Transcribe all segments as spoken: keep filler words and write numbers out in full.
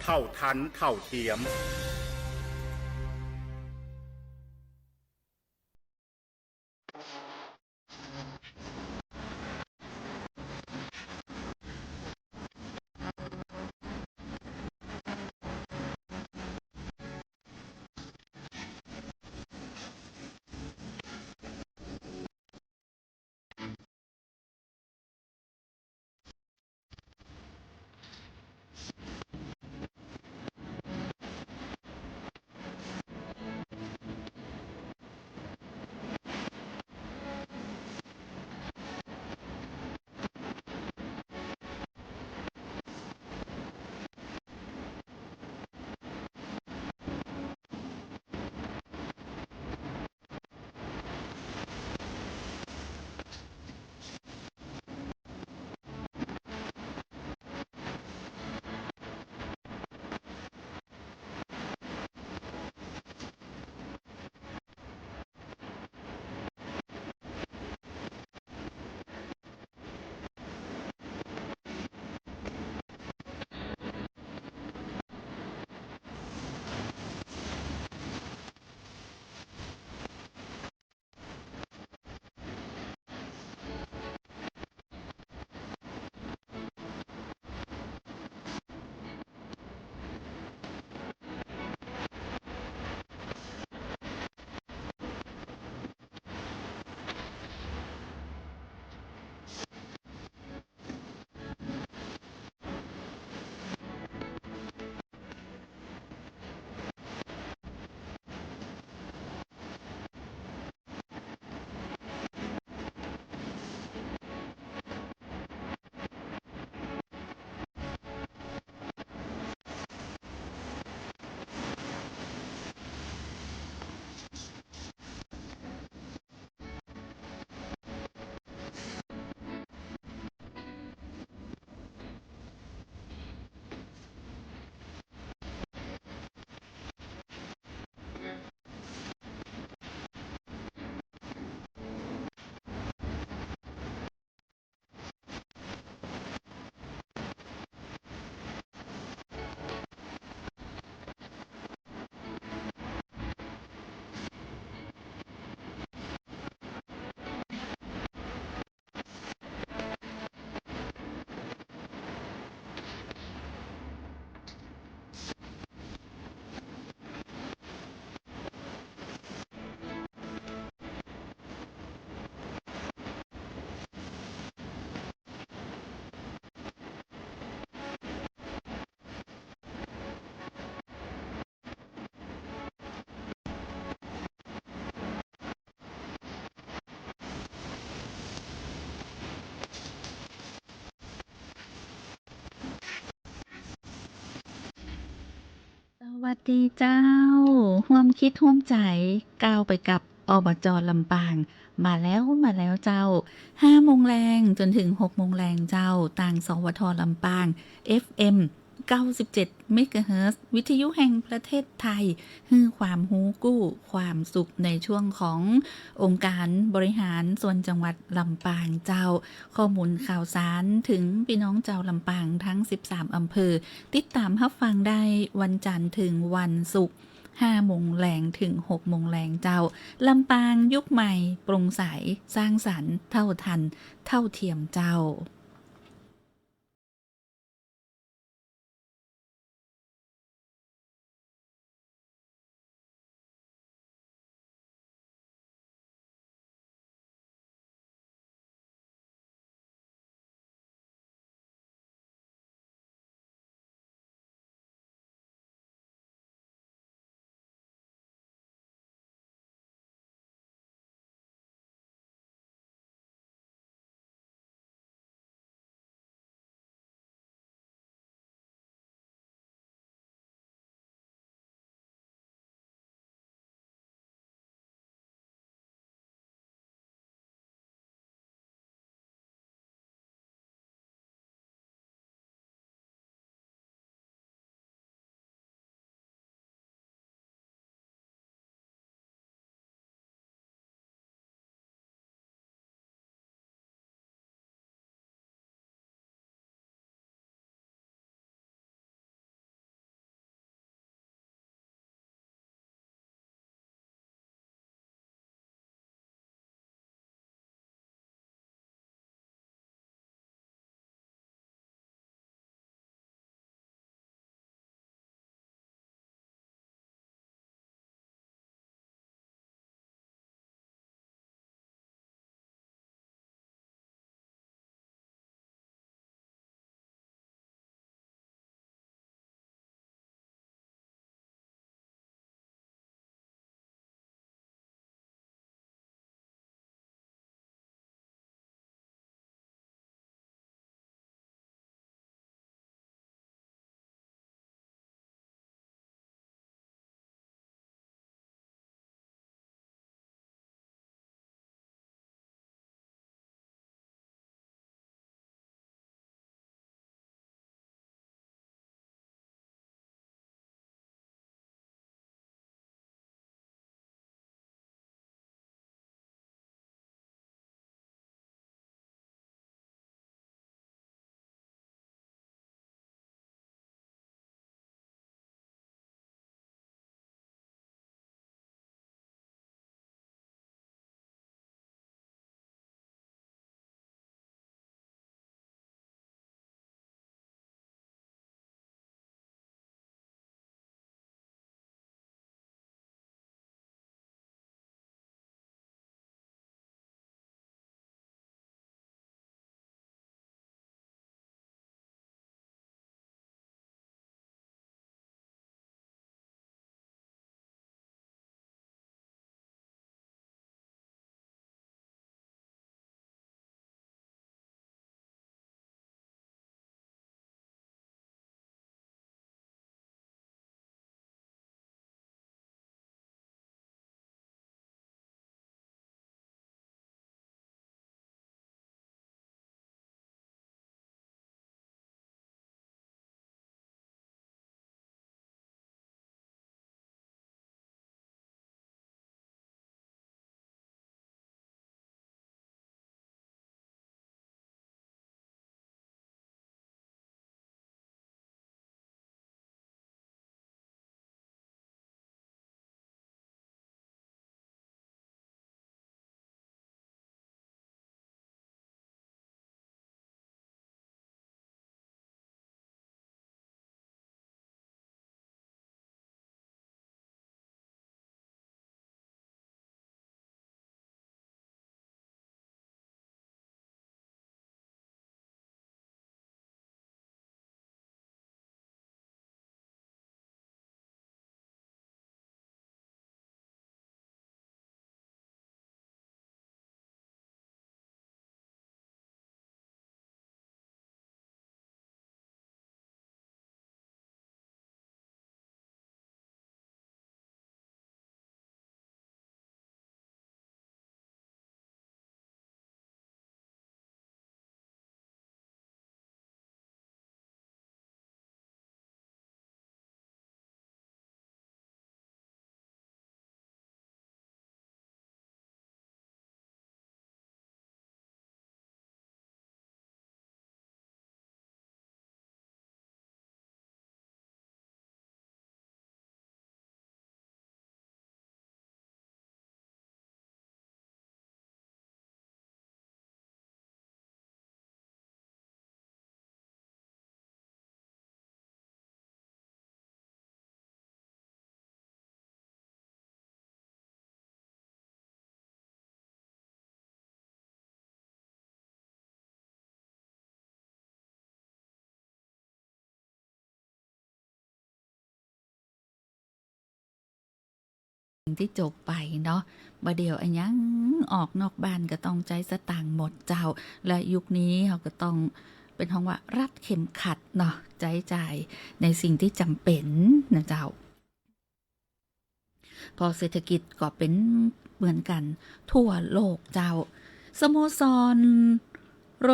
เท่าทัน เท่าเทียมสวัสดีเจ้า ฮ่วมคิดฮ่วมใจ๋ ก้าวไปกับ อบจ ลำปาง มาแล้ว มาแล้วเจ้า ห้าโมงแลงจ๋นถึงหกโมงแลงเจ้า ตาง สวท ลำปาง เอฟเอ็ม เก้าสิบเจ็ด เมกะเฮิรตซ์ วิทยุแห่งประเทศไทย หื้อความฮู้กู้ความสุขในช่วงขององค์การบริหารส่วนจังหวัดลำปางเจ้า ข้อมูลข่าวสารเถิงปี้น้องจาวลำปางทั้งสิบสามอำเภอ ติดต๋ามฮับฟังได้วันจันทร์เถิงวันศุกร์ ห้าโมงแลงเถิงหกโมงแลงเจ้า ลำปางยุคใหม่ โปร่งใส สร้างสรรค์ เท่าทัน เท่าเทียมเจ้า ตี้จบไปเนาะ บ่าเดี่ยวอะหยังออกนอกบ้านก็ต้องใจ๊สตางค์หมดเจ้า และยุคนี้เฮาก็ต้องเป๋นฮ้องว่ารัดเข็มขัดเนาะ ใจ๊จ่ายในสิ่งตี้จ๋ำเป๋นนะเจ้า เพราะเศรษฐกิจก็เป๋นเหมือนกั๋นทั่วโลกเจ้า สโมสรโร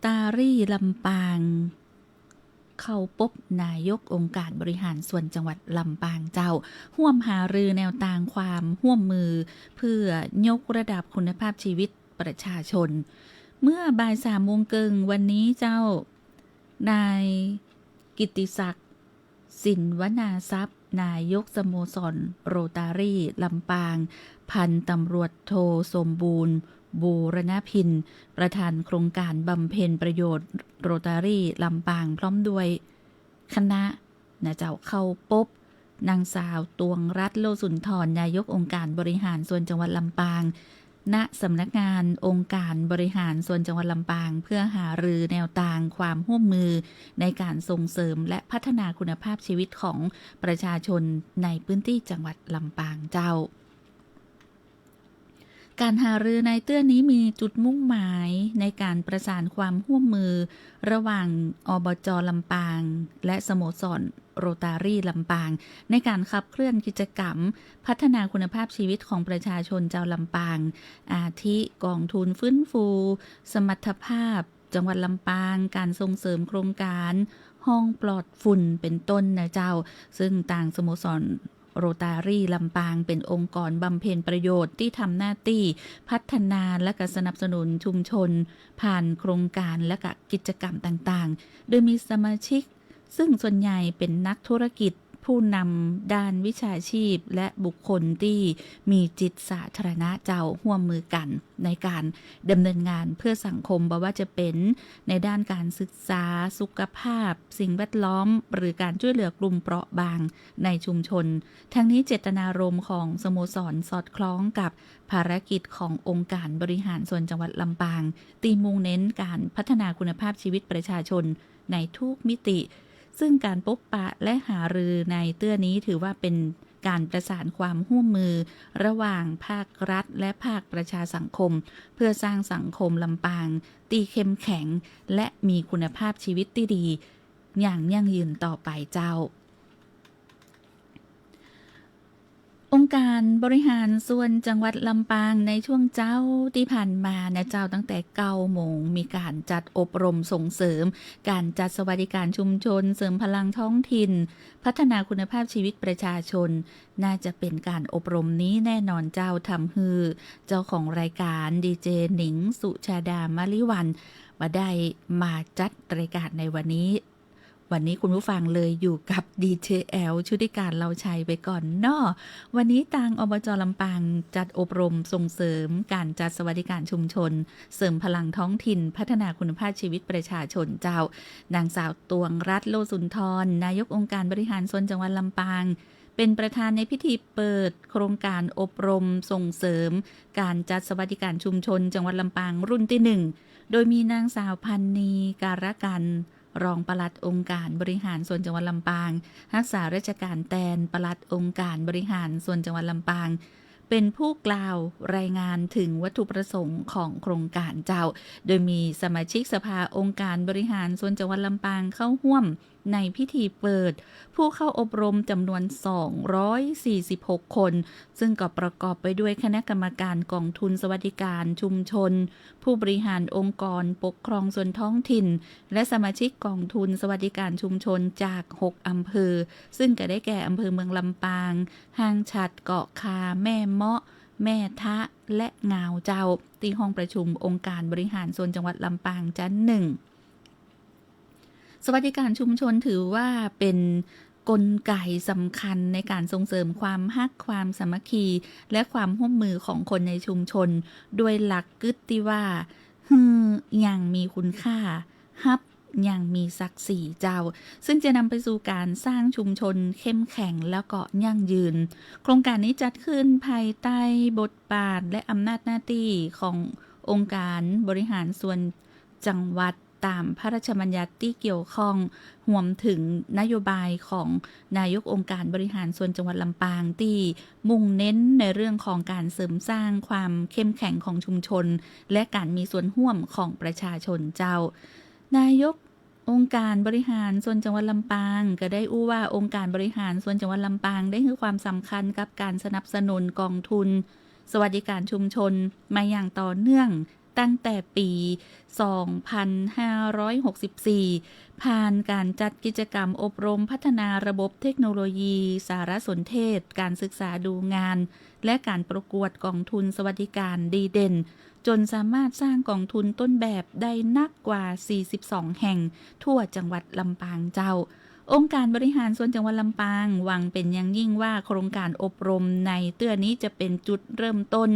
ตารี่ลำปาง เข้าปบนายกองค์การบริหารส่วนจังหวัดลำปางเจ้า ฮ่วมหารือแนวตางความฮ่วมมือ เปื้อยกระดับคุณภาพชีวิตประชาชน เมื่อบ่ายสามโมงเกิ่งวันนี้เจ้า นายกิตติศักดิ์ สินวนาทรัพย์ นายกสโมสรโรตารี่ลำปาง พันตำรวจโทสมบูรณ์ บูรณพิน ประธานโครงการบำเพ็ญประโยชน์โรตารี่ลำปาง พร้อมด้วยคณะนะเจ้า เข้าปบนางสาว ตวงรัตน์ โลสุนทร นายกองค์การบริหารส่วนจังหวัดลำปาง ณ สำนักงานองค์การบริหารส่วนจังหวัดลำปาง เพื่อหารือแนวตางความฮ่วมมือในก๋านส่งเสริมและพัฒนาคุณภาพชีวิตของประชาชนในพื้นตี้จังหวัดลำปางเจ้า ก๋านหารือในเตื้อนี้มีจุดมุ่งหมายในก๋านประสานความฮ่วมมือระหว่าง อบจ ลำปาง และสโมสรโรตารี่ลำปาง ในก๋านขับเคลื่อนกิจกรรมพัฒนาคุณภาพชีวิตของประชาชนจาวลำปาง อาทิ ก๋องทุนฟื้นฟูสมรรถภาพจังหวัดลำปาง ก๋านส่งเสริมโครงก๋านห้องปลอดฝุ่น เป๋นต้นนะเจ้า ซึ่งตางสโมสรโรตารี่ลำปางเป๋นองค์กรบำเพ็ญประโยชน์ตี้ทำหน้าตี้พัฒนาและก็สนับสนุนชุมชน ผ่านโครงก๋านและก็กิจกรรมต่างๆ โดยมีสมาชิก ซึ่งส่วนใหญ่เป๋นนักธุรกิจ ผู้นำด้านวิชาชีพ และบุคคลตี้มีจิตสาธารณะเจ้า ฮ่วมมือกั๋นในก๋านดำเนินงานเพื่อสังคม บ่ว่าจะเป๋นในด้านก๋านศึกษา สุขภาพ สิ่งแวดล้อม หรือก๋านจ้วยเหลือกลุ่มเปราะบางในชุมชน ทั้งนี้เจตนารมณ์ของสโมสรสอดคล้องกับภารกิจขององค์การบริหารส่วนจังหวัดลำปาง ตี้มุ่งเน้นก๋านพัฒนาคุณภาพชีวิตประชาชน ในทุกมิติ ซึ่งก๋านปบปะและหารือในเตื้อนี้ถือว่าเป๋นก๋านประสานความฮ่วมมือระหว่างภาครัฐและภาคประชาสังคม เพื่อสร้างสังคมลำปางตี้เข้มแข็ง และมีคุณภาพชีวิตตี้ดีอย่างยั่งยืนต่อไปเจ้า องค์การบริหารส่วนจังหวัดลำปางในช่วงเจ๊าตี้ผ่านมานะเจ้า ตั้งแต่เก้าโมง มีก๋านจัดอบรมส่งเสริมก๋านจัดสวัสดิการชุมชน เสริมพลังท้องถิ่น พัฒนาคุณภาพชีวิตประชาชน น่าจะเป๋นก๋านอบรมนี้แน่นอนเจ้า ทำหื้อเจ้าของรายการ ดีเจ หนิง สุชาดา มะลิวัลย์ บ่ได้มาจัดรายการในวันนี้ วันนี้คุณผู้ฟังเลยอยู่กับ ดีเจ แอล ชุติการ เลาชัย ไปก่อนเนาะ วันนี้ตาง อบจ ลำปาง จัดอบรมส่งเสริมก๋านจัดสวัสดิการชุมชน เสริมพลังท้องถิ่น พัฒนาคุณภาพชีวิตประชาชนเจ้า นางสาว ตวงรัตน์ โลสุนทร นายกองค์การบริหารส่วนจังหวัดลำปาง เป๋นประธานในพิธีเปิดโครงก๋านอบรมส่งเสริมก๋านจัดสวัสดิการชุมชนจังหวัดลำปางรุ่นตี้หนึ่ง โดยมีนางสาว พันนี การกัน รองปลัดองค์การบริหารส่วนจังหวัดลำปาง ฮักษาราชก๋านแตนปลัดองค์การบริหารส่วนจังหวัดลำปาง เป๋นผู้กล่าวรายงานเถิงวัตถุประสงค์ของโครงก๋านเจ้า โดยมีสมาชิกสภาองค์การบริหารส่วนจังหวัดลำปางเข้าฮ่วมในพิธีเปิด ผู้เข้าอบรมจ๋ำนวน สองร้อยสี่สิบหก คน ซึ่งก็ประกอบไปด้วยคณะกรรมการก๋องทุนสวัสดิการชุมชน ผู้บริหารองค์กรปกครองส่วนท้องถิ่น และสมาชิกก๋องทุนสวัสดิการชุมชนจากหกอำเภอ ซึ่งก็ได้แก่อำเภอเมืองลำปาง ห้างฉัตร เกาะคา แม่เมาะ แม่ทะ และงาวเจ้า ตี้ห้องประชุมองค์การบริหารส่วนจังหวัดลำปางจั้นหนึ่ง สวัสดิการชุมชนถือว่าเป๋นกลไกสำคัญในก๋านส่งเสริมความฮัก ความสามัคคี และความฮ่วมมือของคนในชุมชน ด้วยหลักกึ๊ดตี้ว่า หื้ออย่างมีคุณค่า ฮับอย่างมีศักดิ์ศรีเจ้า ซึ่งจะนำไปสู่ก๋านสร้างชุมชนเข้มแข็งแล้วก็ยั่งยืน โครงก๋านนี้จัดขึ้นภายใต้องบทบาทและอำนาจหน้าตี้ขององค์การบริหารส่วนจังหวัด ต๋ามพระราชบัญญัติตี้เกี่ยวข้อง ฮวมเถิงนโยบายของนายกองค์การบริหารส่วนจังหวัดลำปาง ตี้มุ่งเน้นในเรื่องของก๋านเสริมสร้างความเข้มแข็งของชุมชน และก๋านมีส่วนฮ่วมของประชาชนเจ้า นายกองค์การบริหารส่วนจังหวัดลำปาง ก็ได้อู้ว่าองค์การบริหารส่วนจังหวัดลำปาง ได้หื้อความสำคัญกับก๋านสนับสนุนกองทุนสวัสดิการชุมชนมาอย่างต่อเนื่อง ตั้งแต่ปี๋ สองพันห้าร้อยหกสิบสี่ ผ่านก๋านจัดกิจกรรมอบรมพัฒนาระบบเทคโนโลยีสารสนเทศ ก๋านศึกษาดูงาน และก๋านประกวดกองทุนสวัสดิการดีเด่น จ๋นสามารถสร้างกองทุนต้นแบบได้นักกว่า สี่สิบสอง แห่งทั่วจังหวัดลำปางเจ้า องค์การบริหารส่วนจังหวัดลำปาง หวังเป๋นอย่างยิ่งว่าโครงก๋านอบรมในเตื้อนี้จะเป๋นจุดเริ่มต้น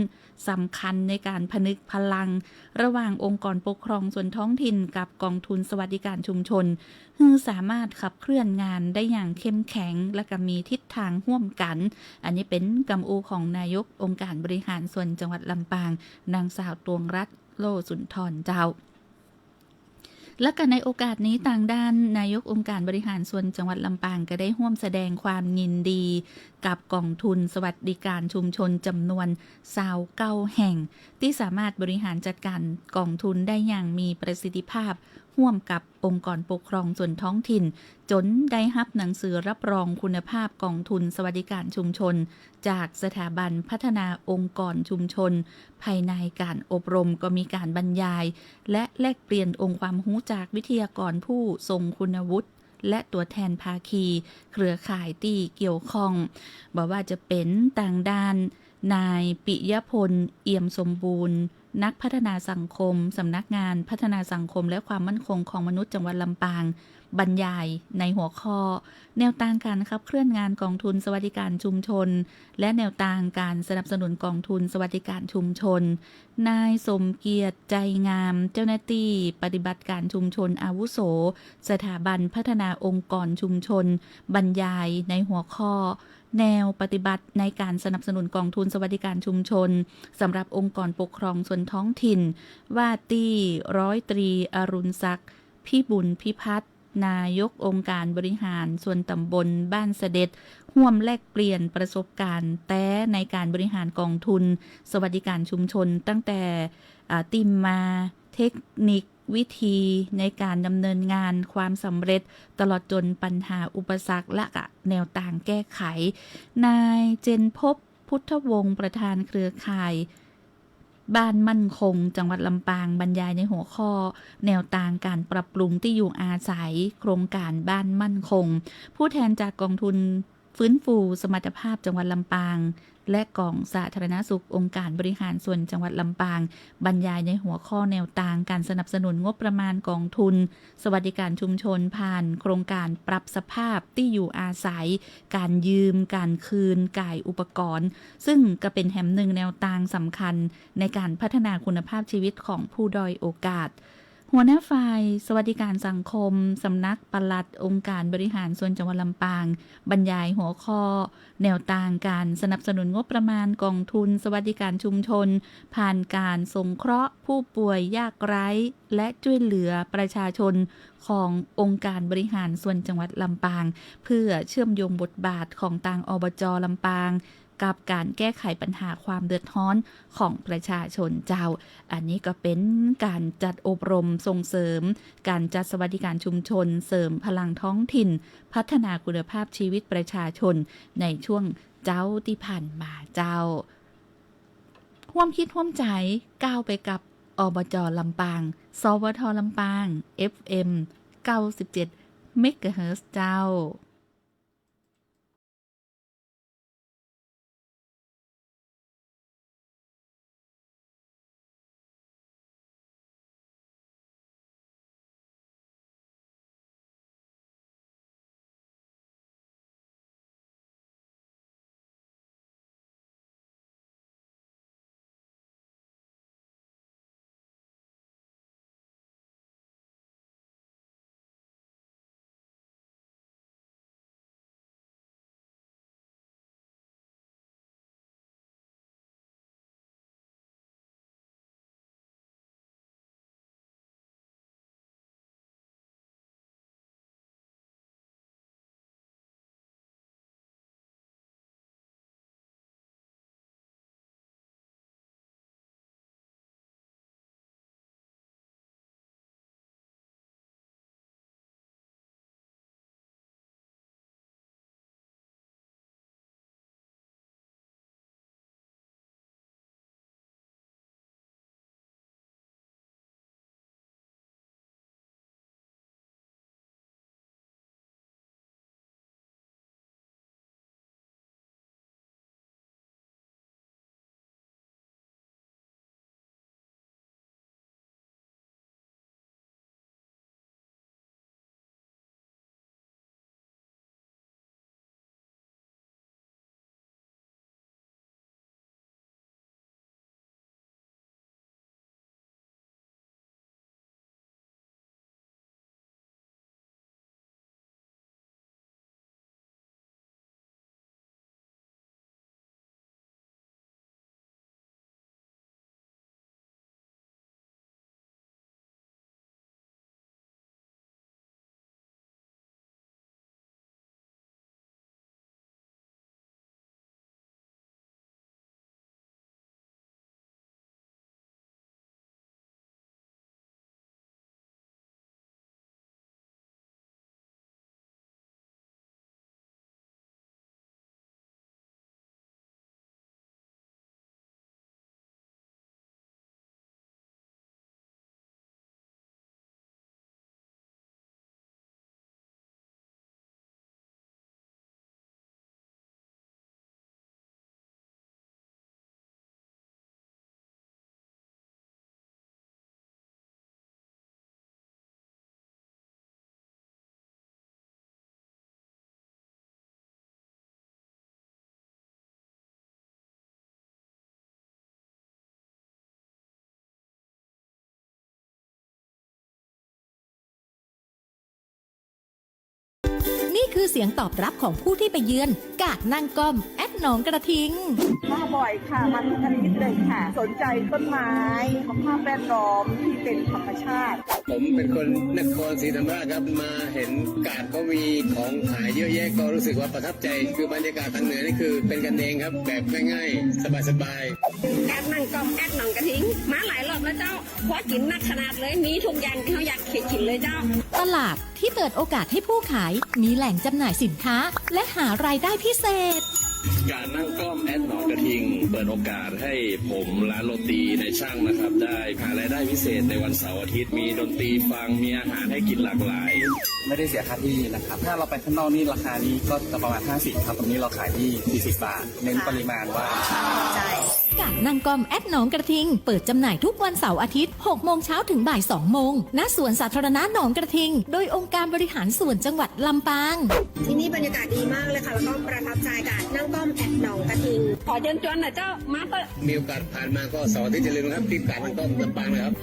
สำคัญในก๋านผนึกพลังระหว่างองค์กรปกครองส่วนท้องถิ่นกับกองทุนสวัสดิการชุมชน หื้อสามารถขับเคลื่อนงานได้อย่างเข้มแข็ง และก็มีทิศทางฮ่วมกั๋น อันนี้เป๋นกำอู้ของนายกองค์การบริหารส่วนจังหวัดลำปาง นางสาวตวงรัตน์ โล่สุนทรเจ้า และก็ในโอกาสนี้ตางด้านนายกองค์การบริหารส่วนจังหวัดลำปางก็ได้ฮ่วมแสดงความยินดีกับกองทุนสวัสดิการชุมชนจ๋ำนวน ซาวเก้า แห่ง ตี้สามารถบริหารจัดก๋านกองทุนได้อย่างมีประสิทธิภาพ ฮ่วมกับองค์กรปกครองส่วนท้องถิ่น จ๋นได้ฮับหนังสือรับรองคุณภาพกองทุนสวัสดิการชุมชน จากสถาบันพัฒนาองค์กรชุมชน ภายในก๋านอบรมก็มีก๋านบรรยาย และแลกเปลี่ยนองค์ความฮู้จากวิทยากรผู้ทรงคุณวุฒิ และตั๋วแทนภาคีเครือข่ายตี้เกี่ยวข้อง บ่ว่าจะเป๋นตางด้านนายปิยพล เอี่ยมสมบูรณ์ นักพัฒนาสังคม สำนักงานพัฒนาสังคมและความมั่นคงของมนุษย์จังหวัดลำปาง บรรยายในหัวข้อ แนวตางก๋านขับเคลื่อนงานกองทุนสวัสดิการชุมชน และแนวตางก๋านสนับสนุนกองทุนสวัสดิการชุมชน นายสมเกียรติ ใจงาม เจ้าหน้าตี้ปฏิบัติการชุมชนอาวุโส สถาบันพัฒนาองค์กรชุมชน บรรยายในหัวข้อ แนวปฏิบัติในก๋านสนับสนุนกองทุนสวัสดิการชุมชน สำหรับองค์กรปกครองส่วนท้องถิ่น ว่าตี้ร้อยตรีอรุณศักดิ์ พิบูลย์พิพัฒน์ นายกองค์การบริหารส่วนตำบลบ้านเสด็จ ฮ่วมแลกเปลี่ยนประสบการณ์แต๊ในก๋านบริหารกองทุนสวัสดิการชุมชน ตั้งแต่ อ่า ตี้มา เทคนิค วิธีในก๋านดำเนินงาน ความสำเร็จ ตลอดจ๋นปัญหาอุปสรรค และก็แนวตางแก้ไข นายเจนภพ พุทธวงศ์ ประธานเครือข่ายบ้านมั่นคง จังหวัดลำปาง บรรยายในหัวข้อ แนวตางก๋านปรับปรุงตี้อยู่อาศัย โครงก๋านบ้านมั่นคง ผู้แทนจากกองทุน ฟื้นฟูสมรรถภาพจังหวัดลำปาง และก๋องสาธารณสุของค์การบริหารส่วนจังหวัดลำปาง บรรยายในหัวข้อแนวตางก๋านสนับสนุนงบประมาณกองทุนสวัสดิการชุมชน ผ่านโครงก๋านปรับสภาพตี้อยู่อาศัย ก๋านยืม ก๋านคืน ก๋ายอุปกรณ์ ซึ่งก็เป๋นแหมนึ่งแนวตางสำคัญในก๋านพัฒนาคุณภาพชีวิตของผู้ด้อยโอกาส หัวหน้าฝ่ายสวัสดิการสังคม สำนักปลัดองค์การบริหารส่วนจังหวัดลำปาง บรรยายหัวข้อ แนวตางก๋านสนับสนุนงบประมาณกองทุนสวัสดิการชุมชน ผ่านก๋านสงเคราะห์ผู้ป่วยยากไร้ และจ้วยเหลือประชาชนขององค์การบริหารส่วนจังหวัดลำปาง เพื่อเชื่อมโยงบทบาทของตาง อบจ. ลำปาง กับก๋านแก้ไขปัญหาความเดือดฮ้อนของประชาชนเจ้า อันนี้ก็เป๋นก๋านจัดอบรมส่งเสริม ก๋านจัดสวัสดิการชุมชน เสริมพลังท้องถิ่น พัฒนาคุณภาพชีวิตประชาชนในช่วงเจ๊าตี้ผ่านมาเจ้า ฮ่วมคิดฮ่วมใจ๋ ก้าวไปกับ อบจ. ลำปาง สวท. ลำปาง เอฟเอ็ม เก้าสิบเจ็ด เมกะเฮิรตซ์ เจ้า คือเสียงตอบรับของผู้ที่ไปเยือน กาดนั่งก้อม แอดหนองกระทิง มาบ่อยค่ะ มาทุกอาทิตย์เลยค่ะ สนใจต้นไม้ สภาพแวดล้อมที่เป็นธรรมชาติ ผมเป็นคนนครศรีธรรมราชครับ มาเห็นกาดเขามีของขายเยอะแยะ ก็รู้สึกว่าประทับใจ คือบรรยากาศทางเหนือนี่คือเป็นกันเองครับ แบบง่ายๆ สบายๆ กาดนั่งก้อม แอดหนองกระทิง มาหลายรอบแล้วเจ้า เพราะกิ๋นนักขนาดเลย มีทุกอย่างที่เฮาอยากกิ๋นเลยเจ้า ตลาดที่เปิดโอกาสให้ผู้ขาย มีแหล่งจำหน่ายสินค้า และหารายได้พิเศษ กาดนั่งก้อม แอดหนองกระทิง เปิดโอกาสให้ผมร้านโรตีนายช่างนะครับ ได้หารายได้พิเศษในวันเสาร์อาทิตย์ มีดนตรีฟัง มีอาหารให้กิ๋นหลากหลาย ไม่ได้เสียค่าที่นะครับ ถ้าเราไปข้างนอกนี่ราคานี้ก็จะประมาณห้าสิบครับ ตรงนี้เราขายที่สี่สิบบาท เน้นปริมาณว่า กาดนั่งก้อม แอดหนองกระทิง เปิดจำหน่ายทุกวันเสาร์อาทิตย์ หกโมงเช้าถึงบ่ายสองโมง ณ สวนสาธารณะหนองกระทิง โดยองค์การบริหารส่วนจังหวัดลำปาง ที่นี่บรรยากาศดีมากเลยค่ะ แล้วก็ประทับใจกาดนั่งก้อม แอดหนองกระทิง ขอเชิญชวนหน่อยเจ้า มาเถอะ มีโอกาสผ่านมาก็เสาร์อาทิตย์อย่าลืมนะครับ ที่กาดนั่งก้อมลำปางนะครับ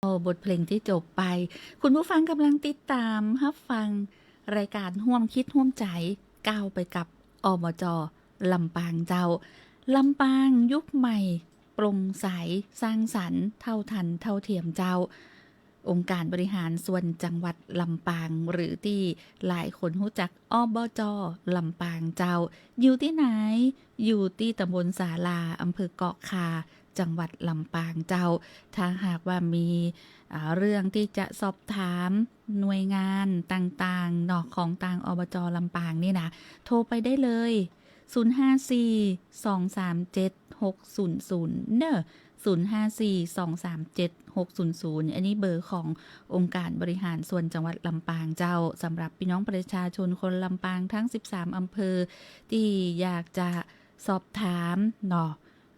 โอ้ บทเพลงตี้จบไป คุณผู้ฟังกำลังติดต๋ามฮับฟังรายก๋านฮ่วมคิดฮ่วมใจ๋ ก้าวไปกับ อบจ ลำปางเจ้า ลำปางยุคใหม่ โปร่งใส สร้างสรรค์ เท่าทัน เท่าเทียมเจ้า องค์การบริหารส่วนจังหวัดลำปาง หรือตี้หลายคนฮู้จัก อบจ. ลำปางเจ้า อยู่ตี้ไหน อยู่ตี้ตำบลศาลา อำเภอเกาะคา จังหวัดลำปางเจ้า ถ้าหากว่ามี อ่า เรื่องตี้จะสอบถามหน่วยงานต่างๆ เนาะ ของตาง อบจ. ลำปางนี่นะ โทรไปได้เลย ศูนย์ห้าสี่ สองสามเจ็ด หกศูนย์ศูนย์ เนาะ ศูนย์ห้าสี่ สองสามเจ็ด หกศูนย์ศูนย์ อันนี้เบอร์ขององค์การบริหารส่วนจังหวัดลำปางเจ้า สำหรับพี่น้องประชาชนคนลำปางทั้งสิบสามอำเภอ ตี้อยากจะสอบถามเนาะ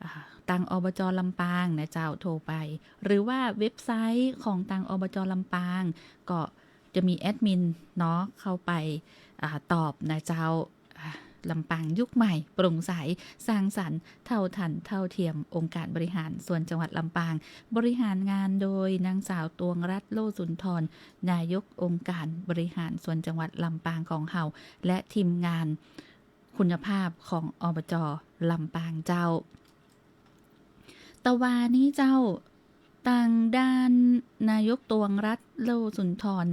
อ่า ตาง อบจ. ลำปางนะเจ้า โทรไป หรือว่าเว็บไซต์ของตาง อบจ. ลำปาง ก็จะมีแอดมินเนาะ เข้าไป อ่า ตอบนะเจ้า อ่า ลำปางยุคใหม่ โปร่งใส สร้างสรรค์ เท่าทัน เท่าเทียม องค์การบริหารส่วนจังหวัดลำปาง บริหารงานโดยนางสาวตวงรัตน์ โล่สุนทร นายกองค์การบริหารส่วนจังหวัดลำปางของเฮา และทีมงานคุณภาพของ อบจ. ลำปางเจ้า ตะวานี้เจ้า ตางด้านนายกตวงรัตน์ โล่สุนทร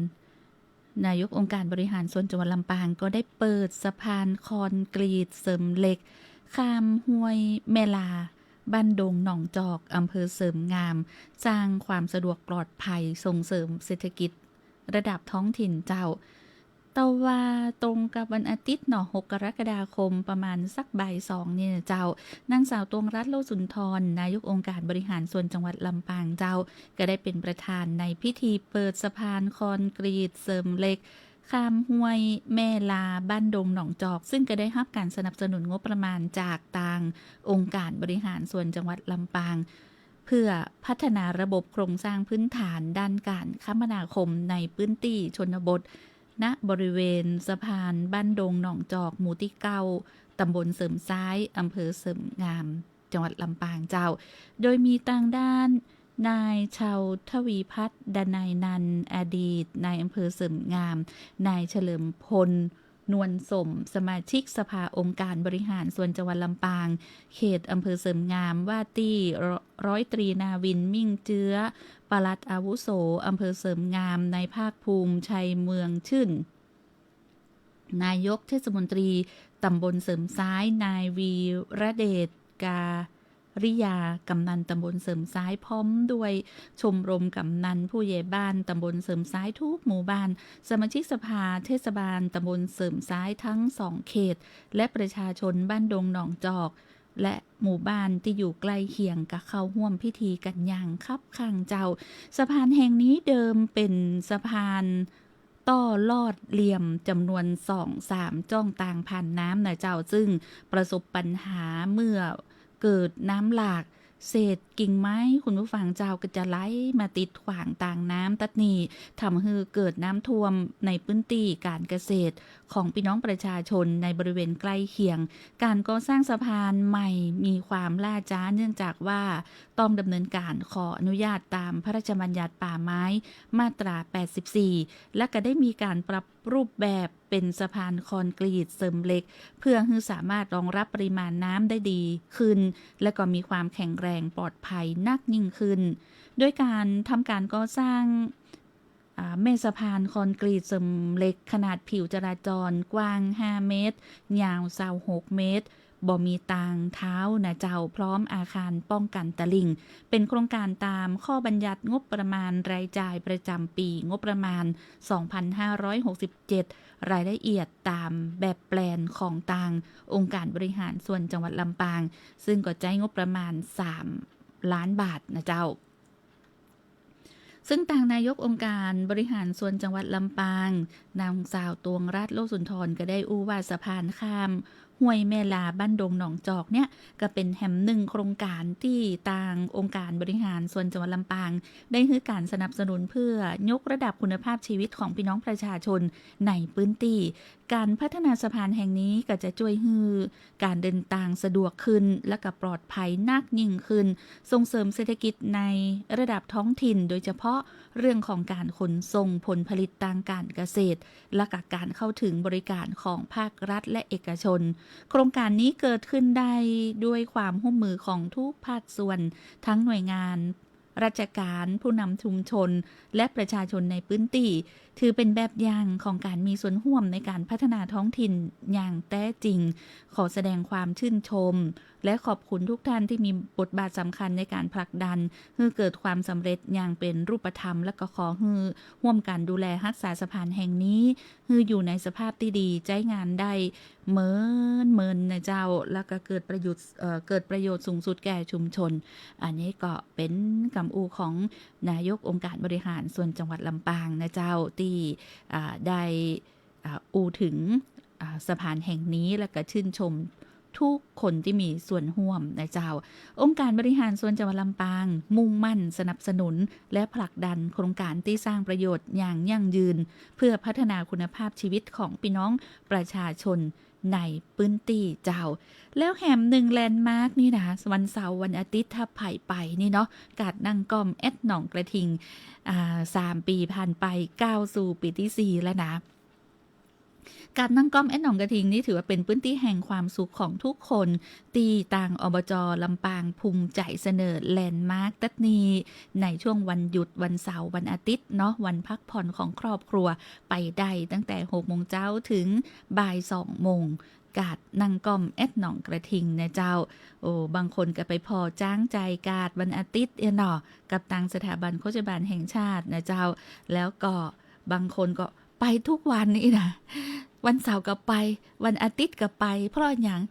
นายกองค์การบริหารส่วนจังหวัดลำปาง ก็ได้เปิดสะพานคอนกรีตเสริมเหล็ก ข้ามห้วยแม่ลา บ้านดงหนองจอก อำเภอเสริมงาม สร้างความสะดวกปลอดภัย ส่งเสริมเศรษฐกิจระดับท้องถิ่นเจ้า ตะวาตรงกับวันอาทิตย์เนาะ หกกรกฎาคม ประมาณสักบ่ายสองนี่นะเจ้า นางสาวตวงรัตน์ โล่สุนทร นายกองค์การบริหารส่วนจังหวัดลำปางเจ้า ก็ได้เป็นประธานในพิธีเปิดสะพานคอนกรีตเสริมเหล็ก ข้ามห้วยแม่ลา บ้านดงหนองจอก ซึ่งก็ได้ฮับการสนับสนุนงบประมาณจากตางองค์การบริหารส่วนจังหวัดลำปาง เพื่อพัฒนาระบบโครงสร้างพื้นฐานด้านการคมนาคมในพื้นตี้ชนบท ณ บริเวณสะพานบ้านดงหนองจอก หมู่ตี้เก้า ตำบลเสริมซ้าย อำเภอเสริมงาม จังหวัดลำปางเจ้า โดยมีตางด้านนายชาวทวีพัฒน์ ดนัยนันท์ อดีตนายอำเภอเสริมงาม นายเฉลิมพล นวลสม สมาชิกสภาองค์การบริหารส่วนจังหวัดลำปาง เขตอำเภอเสริมงาม ว่าตี้ ร้อยตรี นาวินทร์ มิ่งเจื้อ ปลัดอาวุโสอำเภอเสริมงาม นายภาคภูมิ ชัยเมืองชื่น นายกเทศมนตรีตำบลเสริมซ้าย นายวีระเดช กา ริยา กำนันตำบลเสริมซ้าย พร้อมด้วยชมรมกำนันผู้ใหญ่บ้านตำบลเสริมซ้ายทุกหมู่บ้าน สมาชิกสภาเทศบาลตำบลเสริมซ้ายทั้งสองเขต และประชาชนบ้านดงหนองจอก และหมู่บ้านตี้อยู่ใกล้เคียง ก็เข้าฮ่วมพิธีกั๋นอย่างคับคั่งเจ้า สะพานแห่งนี้เดิมเป๋นสะพาน ต้อลอดเหลี่ยมจ๋ำนวนสองสามจ้องตางผ่านน้ำนะเจ้า ซึ่งประสบปัญหาเมื่อเกิดน้ำหลาก เศษกิ่งไม้ คุณผู้ฟังเจ้า ก็จะไหลมาติดขวางตางน้ำตั๊ดนี่ ทำหื้อเกิดน้ำท่วมในพื้นตี้ก๋านเกษตรของปี้น้องประชาชนในบริเวณใกล้เคียง ก๋านก่อสร้างสะพานใหม่มีความล่าจ๊า เนื่องจากว่าต้องดำเนินก๋านขออนุญาตตามพระราชบัญญัติป่าไม้มาตราแปดสิบสี่ และก็ได้มีก๋านปรับ รูปแบบเป๋นสะพานคอนกรีตเสริมเหล็ก เพื่อหื้อสามารถรองรับปริมาณน้ำได้ดีขึ้น และก็มีความแข็งแรงปลอดภัยนักยิ่งขึ้น โดยก๋านทำก๋านก่อสร้าง อ่า แม่สะพานคอนกรีตเสริมเหล็ก ขนาดผิวจราจรกว้างห้าเมตร ยาวซาวหกเมตร บ่มีตางเท้านะเจ้า พร้อมอาคารป้องกันตลิ่ง เป๋นโครงก๋านต๋ามข้อบัญญัติงบประมาณรายจ่ายประจ๋ำปี๋งบประมาณสองพันห้าร้อยหกสิบเจ็ด รายละเอียดต๋ามแบบแปลนของตางองค์การบริหารส่วนจังหวัดลำปาง ซึ่งก็ใจ๊งบประมาณสามล้านบาทนะเจ้า ซึ่งตางนายกองค์การบริหารส่วนจังหวัดลำปาง นางสาวตวงรัตน์ โลสุนทร ก็ได้อู้ว่าสะพานข้ามห้วยแม่ลาบ้านดงหนองจอกเนี่ย ก็เป๋นแหมหนึ่งโครงก๋านตี้ตางองค์การบริหารส่วนจังหวัดลำปาง ได้หื้อก๋านสนับสนุนเพื่อยกระดับคุณภาพชีวิตของพี่น้องประชาชนในพื้นตี้ ก๋านพัฒนาสะพานแห่งนี้ก็จะจ้วยหื้อก๋านเดินตางสะดวกขึ้น และก็ปลอดภัยนักยิ่งขึ้น ส่งเสริมเศรษฐกิจในระดับท้องถิ่น โดยเฉพาะเรื่องของก๋านขนส่งผลผลิตตางก๋านเกษตร และก็ก๋านเข้าถึงบริก๋านของภาครัฐและเอกชน โครงก๋านนี้เกิดขึ้นได้ด้วยความฮ่วมมือของทุกภาคส่วน ตึงหน่วยงานราชก๋าน ผู้นำชุมชน และประชาชนในปื้นตี้ ถือเป๋นแบบอย่างของก๋านมีส่วนฮ่วมในก๋านพัฒนาท้องถิ่นอย่างแต๊จริง ขอแสดงความจื้นชม และขอบคุณทุกท่านตี้มีบทบาทสำคัญในก๋านผลักดันหื้อเกิดความสำเร็จอย่างเป๋นรูปธรรม และก็ขอหื้อฮ่วมกั๋นดูแลฮักษาสะพานแห่งนี้ หื้ออยู่ในสภาพตี้ดี ใจ๊งานได้เหมือนเมินนะเจ้า แล้วก็เกิดประโยชน์ เอ่อ เกิดประโยชน์สูงสุดแก่ชุมชน อันนี้ก็เป๋นกำอู้ของนายกองค์การบริหารส่วนจังหวัดลำปางนะเจ้า ตี้ อ่า ได้ อ่า อู้เถิง อ่า สะพานแห่งนี้ แล้วก็จื้นชมทุกคนตี้มีส่วนฮ่วมนะเจ้า องค์การบริหารส่วนจังหวัดลำปาง มุ่งมั่นสนับสนุน และผลักดันโครงก๋านตี้สร้างประโยชน์อย่างยั่งยืน เพื่อพัฒนาคุณภาพชีวิตของปี้น้องประชาชนในปื้นตี้เจ้า แล้วแหมนึ่งแลนด์มาร์คนี่นะ วันเสาร์วันอาทิตย์ถ้าใผไปนี่เนาะ กาดนั่งก้อมแอดหนองกระทิง อ่า สามปี๋ผ่านไปก้าวสู่ปี๋ตี้สี่แล้วนะ กาดนั่งก้อมแอดหนองกระทิงนี่ถือว่าเป๋นปื้นตี้แห่งความสุขของทุกคน ตี้ตาง อบจ. ลำปางภูมิใจ๋เสนอแลนด์มาร์คตั๊ดนี้ ในช่วงวันหยุดวันเสาร์วันอาทิตย์เนาะ วันพักผ่อนของครอบครัว ไปได้ตั้งแต่หกโมงเจ๊าเถิงบ่ายสองโมง กาดนั่งก้อมแอดหนองกระทิงนะเจ้า โอ้ บางคนก็ไปผ่อจ๊างใจ๋กาดวันอาทิตย์เนาะ กับตางสถาบันโฆษบาลแห่งชาตินะเจ้า แล้วก็บางคนก็ไปทุกวันนี่นะ วันเสาร์ก็ไป วันอาทิตย์ก็ไป เพราะหยัง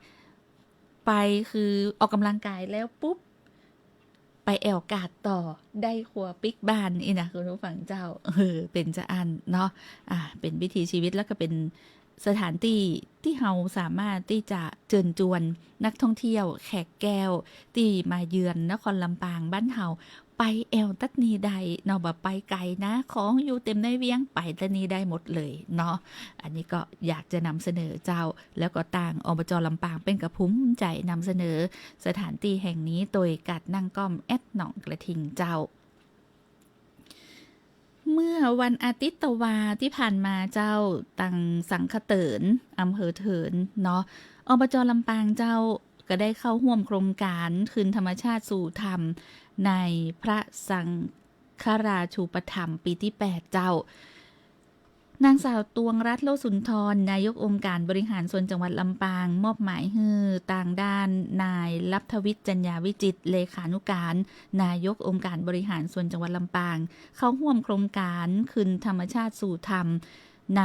ไปคือออกกำลังกายแล้วปุ๊บ ไปแอ่วกาดต่อ ได้ครัวปิ๊กบ้านนี่นะคุณผู้ฟังเจ้า เออ เป๋นจาอั้นเนาะ อ่า เป๋นวิถีชีวิต แล้วก็เป๋นสถานตี้ตี้เฮาสามารถตี้จะเจิญจวนนักท่องเที่ยวแขกแก้วตี้มาเยือนนครลำปางบ้านเฮา ไปแอ่วตั๊ดนี้ได้เนาะ บ่ไปไก๋นะ ของอยู่เต็มในเวียง ไปตั๊ดนี้ได้หมดเลยเนาะ อันนี้ก็อยากจะนำเสนอเจ้า แล้วก็ตาง อบจ. ลำปางเปิ้นก็ภูมิใจ๋นำเสนอสถานตี้แห่งนี้ โตยกาดนั่งก้อมแอดหนองกระทิงเจ้า เมื่อวันอาทิตย์ตะวาตี้ผ่านมาเจ้า ตางสังขะเถิน อำเภอเถินเนาะ อบจ. ลำปางเจ้า ก็ได้เข้าฮ่วมโครงก๋านคืนธรรมชาติสู่ธรรม ในพระสังฆราชูปถัมภ์ปี๋ตี้แปดเจ้า นางสาวตวงรัตน์ โลสุนทร นายกองค์การบริหารส่วนจังหวัดลำปาง มอบหมายหื้อตางด้านนายลับทวิทย์ จัญญาวิจิตร เลขานุการ นายกองค์การบริหารส่วนจังหวัดลำปาง เข้าฮ่วมโครงก๋านคืนธรรมชาติสู่ธรรม ใน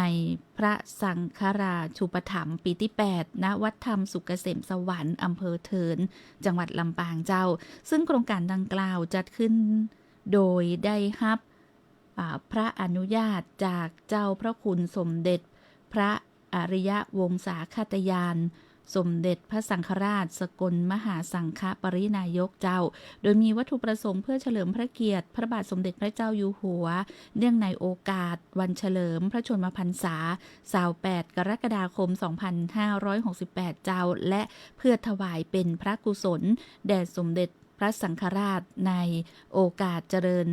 พระสังฆราชูปถัมภ์ปี๋ตี้แปด ณ วัดธรรมสุขเกษมสวรรค์ อำเภอเถิน จังหวัดลำปางเจ้า ซึ่งโครงก๋านดังกล่าวจัดขึ้นโดยได้ฮับ อ่า พระอนุญาตจากเจ้าพระคุณสมเด็จพระอริยวงศาคตญาณ สมเด็จพระสังฆราชสกลมหาสังฆปริณายกเจ้า โดยมีวัตถุประสงค์เพื่อเฉลิมพระเกียรติพระบาทสมเด็จพระเจ้าอยู่หัว เนื่องในโอกาสวันเฉลิมพระชนมพรรษา ซาวแปด กรกฎาคม สองพันห้าร้อยหกสิบแปดเจ้า และเพื่อถวายเป็นพระกุศลแด่สมเด็จพระสังฆราชในโอกาสเจริญ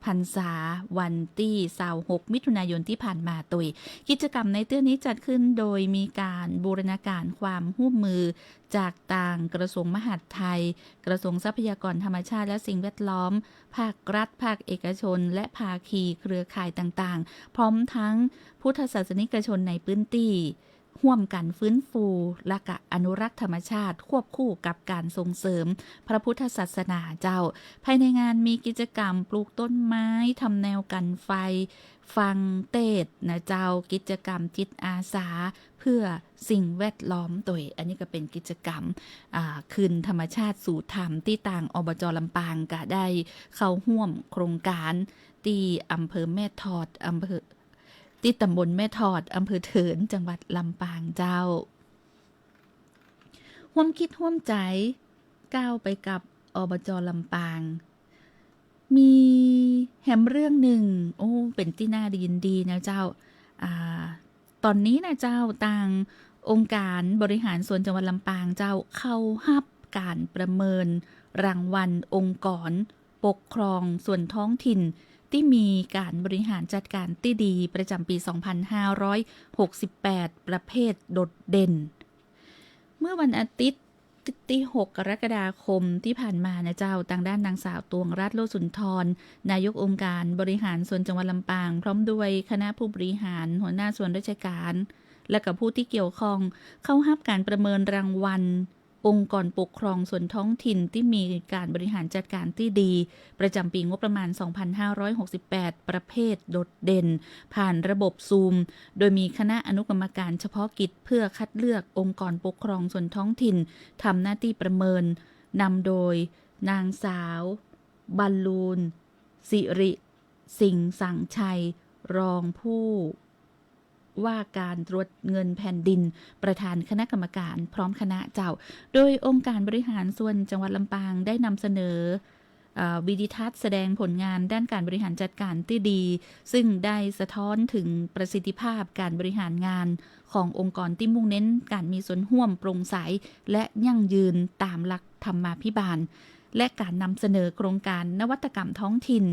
พรรษาวันตี้ซาวหก มิถุนายนตี้ผ่านมาโตย กิจกรรมในเตื้อนี้จัดขึ้นโดยมีก๋านบูรณาก๋านความฮ่วมมือจากตางกระทรวงมหาดไทย กระทรวงทรัพยากรธรรมชาติและสิ่งแวดล้อม ภาครัฐ ภาคเอกชน และภาคีเครือข่ายต่างๆ พร้อมทั้งพุทธศาสนิกชนในพื้นตี้ ฮ่วมกั๋นฟื้นฟู และก็อนุรักษ์ธรรมชาติ ควบคู่กับก๋านส่งเสริมพระพุทธศาสนาเจ้า ภายในงานมีกิจกรรมปลูกต้นไม้ ทำแนวกั๋นไฟ ฟังเตสน์นะเจ้า กิจกรรมจิตอาสาเพื่อสิ่งแวดล้อมโตย อันนี้ก็เป๋นกิจกรรม อ่า คืนธรรมชาติสู่ธรรม ตี้ตาง อบจ. ลำปางก็ได้เข้าฮ่วมโครงก๋านตี้อำเภอแม่ถอด อำเภอ ตี้ตำบลแม่ถอด อำเภอเถิน จังหวัดลำปางเจ้า ฮ่วมกึ๊ดฮ่วมใจ๋ ก้าวไปกับ อบจ. ลำปาง มีแหมเรื่องนึ่ง โอ้ เป๋นตี้น่ายินดีนะเจ้า อ่า ต๋อนนี้นะเจ้า ตางองค์การบริหารส่วนจังหวัดลำปางเจ้า เข้าฮับก๋านประเมินรางวัลองค์กรปกครองส่วนท้องถิ่น ตี้มีก๋านบริหารจัดก๋านตี้ดี ประจ๋ำปี๋ สองพันห้าร้อยหกสิบแปด ประเภทโดดเด่น เมื่อวันอาทิตย์ตี้ หก กรกฎาคมตี้ผ่านมานะเจ้า ตางด้านนางสาว ตวงรัตน์ โลสุนทร นายกองค์การบริหารส่วนจังหวัดลำปาง พร้อมด้วยคณะผู้บริหาร หัวหน้าส่วนราชการ และก็ผู้ตี้เกี่ยวข้อง เข้าฮับก๋านประเมินรางวัลองค์กรปกครองส่วนท้องถิ่นตี้มีก๋านบริหารจัดก๋านตี้ดี ประจ๋ำปี๋งบประมาณ สองพันห้าร้อยหกสิบแปด ประเภทโดดเด่น ผ่านระบบซูม โดยมีคณะอนุกรรมการเฉพาะกิจเพื่อคัดเลือกองค์กรปกครองส่วนท้องถิ่น ทำหน้าตี้ประเมิน นำโดยนางสาว บรรลูน สิริสิงห์สังชัย รองผู้ว่าการตรวจเงินแผ่นดิน ประธานคณะกรรมการ พร้อมคณะเจ้า โดยองค์การบริหารส่วนจังหวัดลำปางได้นำเสนอ เอ่อ วิดีทัศน์แสดงผลงานด้านก๋านบริหารจัดก๋านตี้ดี ซึ่งได้สะท้อนเถิงประสิทธิภาพก๋านบริหารงานขององค์กรตี้มุ่งเน้นก๋านมีส่วนฮ่วมโปร่งใส และยั่งยืนต๋ามหลักธรรมาภิบาล และก๋านนำเสนอโครงก๋านนวัตกรรมท้องถิ่น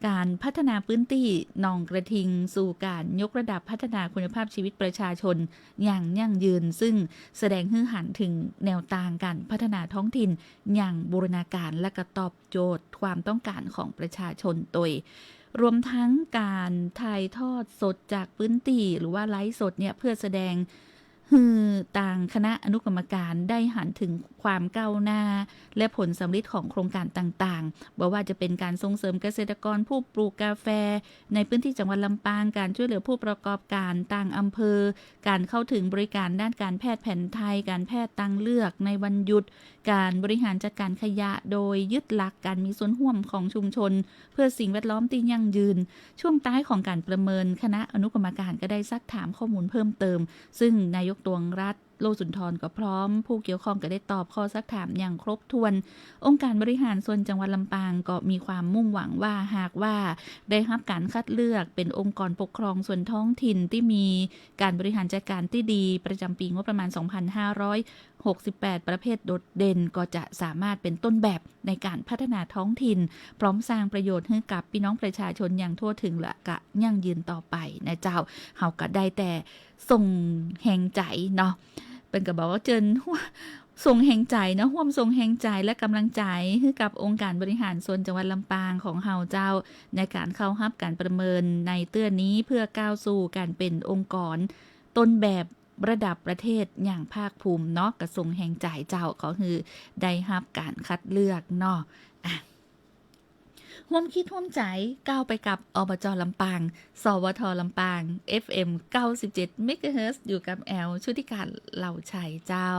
ก๋านพัฒนาพื้นตี้หนองกระทิง สู่ก๋านยกระดับพัฒนาคุณภาพชีวิตประชาชนอย่างยั่งยืน ซึ่งแสดงหื้อหันเถิงแนวตางก๋านพัฒนาท้องถิ่นอย่างบูรณาการ และก็ตอบโจทย์ความต้องก๋านของประชาชนโตย รวมทั้งก๋านถ่ายทอดสดจากพื้นตี้ หรือว่าไลฟ์สดเนี่ย เพื่อแสดง หื้อตางคณะอนุกรรมการได้หันเถิงความก้าวหน้า และผลสำเร็จของโครงก๋านต่างๆ บ่ว่าจะเป๋นก๋านส่งเสริมเกษตรกรผู้ปลูกกาแฟในพื้นตี้จังหวัดลำปาง ก๋านจ้วยเหลือผู้ประกอบก๋านต่างอำเภอ ก๋านเข้าเถิงบริก๋านด้านก๋านแพทย์แผนไทย ก๋านแพทย์ตางเลือกในวันหยุด ก๋านบริหารจัดก๋านขยะโดยยึดหลักก๋านมีส่วนฮ่วมของชุมชน เพื่อสิ่งแวดล้อมตี้ยั่งยืน ช่วงท้ายของก๋านประเมิน คณะอนุกรรมการก็ได้ซักถามข้อมูลเพิ่มเติม ซึ่งนายกตวงรัตน์ โลสุนทร ก็พร้อมผู้เกี่ยวข้องก็ได้ตอบข้อซักถามอย่างครบถ้วน องค์การบริหารส่วนจังหวัดลำปางก็มีความมุ่งหวังว่า หากว่าได้ฮับก๋านคัดเลือกเป๋นองค์กรปกครองส่วนท้องถิ่นตี้มีก๋านบริหารจัดก๋านตี้ดี ประจ๋ำปี๋งบประมาณ สองพันห้าร้อยหกสิบแปด ประเภทโดดเด่น ก็จะสามารถเป๋นต้นแบบในก๋านพัฒนาท้องถิ่น พร้อมสร้างประโยชน์หื้อกับปี้น้องประชาชนอย่างทั่วเถิงและก็ยั่งยืนต่อไปนะเจ้า เฮาก็ได้แต่ส่งแฮงใจ๋เนาะ เปิ้นก็บอกว่าเจิญ ส่งแฮงใจ๋เนาะ ฮ่วมส่งแฮงใจ๋และก๋ำลังใจ๋หื้อกับองค์การบริหารส่วนจังหวัดลำปางของเฮาเจ้า ในก๋านเข้าฮับก๋านประเมินในเตื้อนี้ เพื่อก้าวสู่ก๋านเป๋นองค์กรต้นแบบระดับประเทศอย่างภาคภูมิเนาะ ก็ส่งแฮงใจ๋เจ้า ขอหื้อได้ฮับก๋านคัดเลือกเนาะ อ่ะ ฮ่วมคิดฮ่วมใจ๋ ก้าวไปกับ อบจ. ลำปาง สวท. ลำปาง เอฟเอ็ม เก้าสิบเจ็ด เมกะเฮิรตซ์ อยู่กับแอล ชุติการ เหล่าชัยเจ้า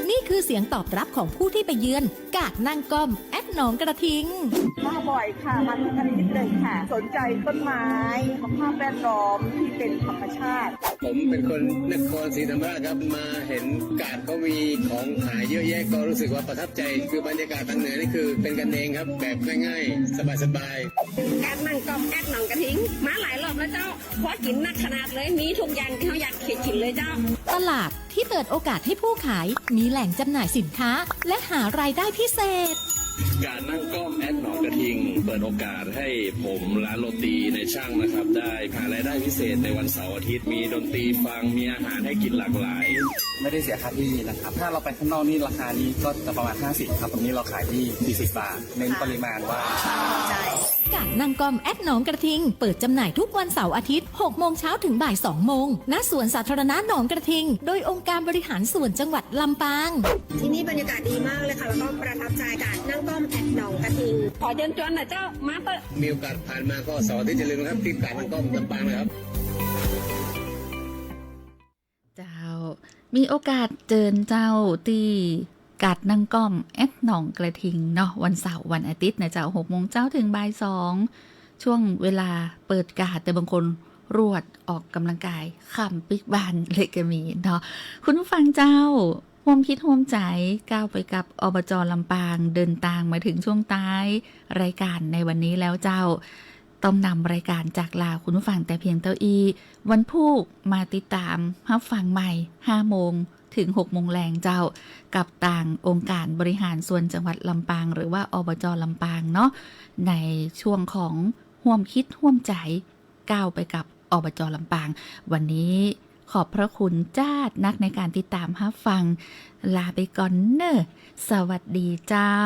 นี่คือเสียงตอบรับของผู้ที่ไปเยือนกาดนั่งก้อมแอดหนองกระทิง มาบ่อยค่ะ มาทุกอาทิตย์เลยค่ะ สนใจต้นไม้ สภาพแวดล้อมที่เป็นธรรมชาติ ผมเป็นคนนครศรีธรรมราชครับ มาเห็นกาดเขามีของขายเยอะแยะ ก็รู้สึกว่าประทับใจ คือบรรยากาศทางเหนือนี่คือเป็นกันเองครับ แบบง่ายๆ สบายๆ กาดนั่งก้อมแอดหนองกระทิง มาหลายรอบแล้วเจ้า เพราะกิ๋นนักขนาดเลย มีทุกอย่างที่เฮาอยากกิ๋นเลยเจ้า ตลาดที่เปิดโอกาสให้ผู้ขาย มีแหล่งจำหน่ายสินค้า และหารายได้พิเศษ กาดนั่งก้อมแอดหนองกระทิง เปิดโอกาสให้ผมร้านโรตีในช่างนะครับ ได้หารายได้พิเศษในวันเสาร์อาทิตย์ มีดนตรีฟัง มีอาหารให้กิ๋นหลากหลาย ไม่ได้เสียค่าที่นะครับ ถ้าเราไปข้างนอกนี่ราคานี้ก็จะประมาณห้าสิบครับ ตรงนี้เราขายที่สี่สิบบาท เน้นปริมาณว่า กาดนั่งก้อมแอดหนองกระทิง เปิดจำหน่ายทุกวันเสาร์อาทิตย์ หกโมงเช้าถึงบ่ายสองโมง ณ สวนสาธารณะหนองกระทิง โดยองค์การบริหารส่วนจังหวัดลำปาง ที่นี่บรรยากาศดีมากเลยค่ะ แล้วก็ประทับใจกาดนั่งก้อมแอดหนองกระทิง ขอเจิญจวนหน่อยเจ้า มาเต๊อะ มีโอกาสผ่านมาก็เสาร์อาทิตย์อย่าลืมนะครับ ที่กาดนั่งก้อมลำปางนะครับ เจ้า มีโอกาสเจิญเจ้าตี้กาดนั่งก้อมแอดหนองกระทิงเนาะ วันเสาร์วันอาทิตย์นะเจ้า หกโมงเจ๊าถึงบ่ายสอง ช่วงเวลาเปิดกาด แต่บางคนรวดออกกำลังกาย ค่ำปิ๊กบานเลยก็มีเนาะ คุณผู้ฟังเจ้า ฮ่วมคิดฮ่วมใจ๋ ก้าวไปกับ อบจ. ลำปาง เดินตางมาถึงช่วงต๊ายรายก๋านในวันนี้แล้วเจ้า ต้องนำรายก๋านจากลาคุณผู้ฟังแต่เพียงเต้าอี้ วันพูกมาติดต๋ามฮับฟังใหม่ ห้าโมงถึงหกโมงแลงเจ้า กับตางองค์การบริหารส่วนจังหวัดลำปาง หรือว่า อบจ. ลำปางเนาะ ในช่วงของฮ่วมคิดฮ่วมใจ๋ ก้าวไปกับ อบจ. ลำปาง วันนี้ขอบพระคุณจ๊าดนักในก๋านติดต๋ามฮับฟัง ลาไปก่อนเน่อ สวัสดีเจ้า